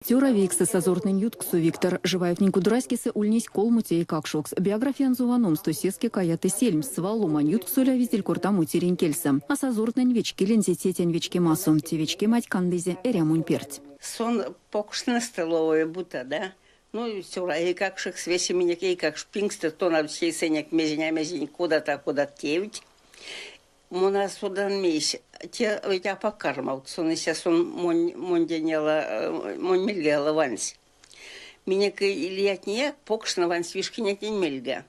Цёра вейксэ сазортнэнь ютксо Виктор Живаевнень кудораськесэ ульнесь колмо эйкакшокс. Биографиянзо ваномсто сеске каяты сельмс, свал ломань ютксо эрявизель кортамо тиринь кельсэ. А сазортнэнь вечкилинзе тетянь вечкемасо. Те вечкемась кандызе эрямонь перть. Сон покштнэстэ ловови бута, да? Ну, цёра эйкакшокс весе минек эйкакш пингстэ тонавтсь эйсэнек мезень а мезень кодат а кодат тевть. Мон а содан мейсь. Те ведь апак кармавт. Сон истя сон монь монь яла монь мельга яла вансь. Минек лиятнеяк покштнэ вансть вишкинетнень мельга.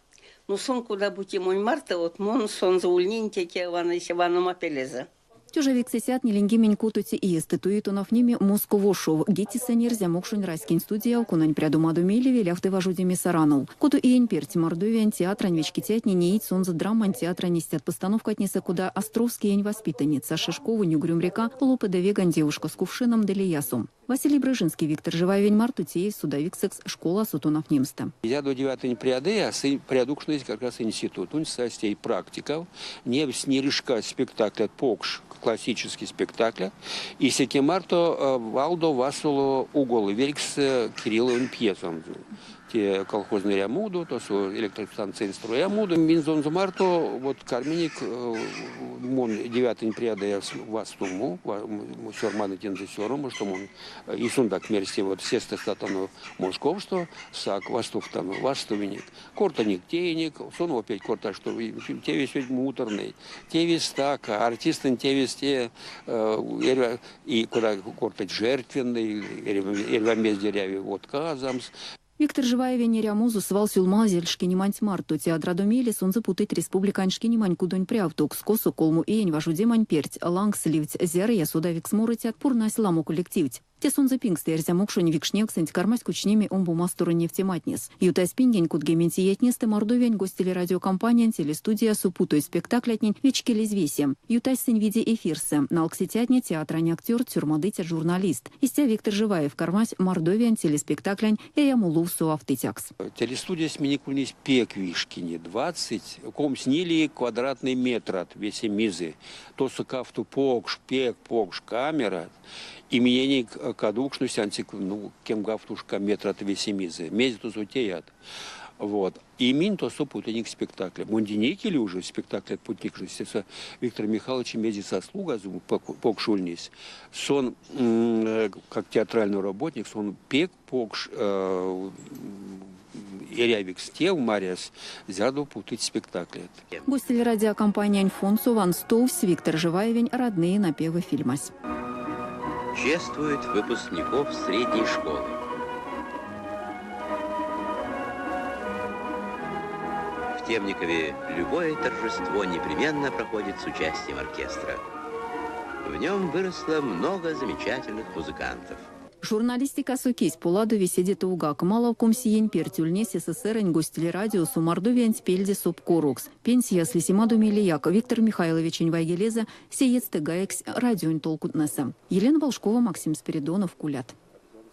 Ну сон кода-бути монь марто, вот мон сонзэ ульнинь теке ваныся ванома пелезэ. Тёжа 946 иестэ туи тонавтнеме Московов ошов, ГИТИС-нь эрзя-мокшонь раськень студияв, конань прядомадо мейле велявты важодеме Саранов. Кото иень перть Мордовиянь театрань вечкицятне неить сонзэ драмань театрань истят постановкатнесэ, кода Островскиень воспитанница, Шишковонь Угрюм река, Лопе де Вегань Девушка с кувшином ды лиясо. Василий Брыжинский Виктор Живаевень марто теевсь содавиксэкс школасо тонавтнемстэ. Зярдо девятоень прядыя, сынь прядукшнызь как раз институтонть, састь тей практикав, невтсть нилешка спектаклят покш классический спектаклят, и секе марто валдо васоло угол велькссэ Кирилловонь пьесанзо. Те колхозной эрямодо, тосо электростанциянь строямодо. Минь марто вот карминек мон девятонь прядыя вастому, сёрмады тензэ сёрма, што мон и сон так мерсь, вот сестэ статано Московсто, сак вастовтано, вастовинек. Кортаник теиник, сон опять корта, что тевесь ведь муторный, тевесь стака, артистэнь тевесь те и кода кортыть жертвенный, эрьва мезде эряви отказамс. Виктор Живаевень эрямозо свал сюлмазель шкинеманть марто. Театрадо мейле сонзэ путыть республикань шкинемань кудонь прявтокс, косо колмо иень важодемань перть лангс ливтсь зярыя содавикс морыцят, пурнась ламо коллективть. Те сонзэ пингстэ эрзя-мокшонь викшневксэнть кармасть кучнеме омбо масторонь невтематнес. Ютазь пингень кодгеменце иетнестэ Мордовиянь Гостелерадиокомпаниянь телестудиясо путозь спектаклятнень вечкилизь весе. Ютасть сынь виде эфирсэ. Налксицятне, театрань актёрт, сёрмадыцят, журналистт. Истя Виктор Живаев кармась Мордовиянь телеспектаклянь эрямо лувсо автыцякс. Телестудиясь минек ульнесь пек вишкине, 20, комсьнилее квадратной метрат весемезэ. Тосо кавто покш, пек покш камерат. И миненек кадовкшнось ансяк ну, кемгавтушка метрат весемезэ. Мезе тосо теят? Вот. И минь тосо путыник спектакля. Монденек или уже спектакля путникшность. Виктор Михайлович мезе заслуга покш ульнесь. Сон, как театральный работник, сон пек покш эрявикс тев марясь, зярдо путыть спектаклят. Гостелерадиокомпаниянь фондсо ванстовсь Виктор Живаевень «Родные напевы» фильмась. Чествуют выпускников средней школы. В Темникове любое торжество непременно проходит с участием оркестра. В нем выросло много замечательных музыкантов. Журналистикасо кись поладови седе товгак. Малав 20 иень перть ульнесь СССР-нь Гостелерадиосо Мордовиянть пельде собкорокс. Пенсияс лисемадо мейлеяк Виктор Михайловичень вайгелезэ сеедьстэ гайгсь радионь толкунтнэсэ. Елена Волжкова, Максим Спиридонов, Кулят.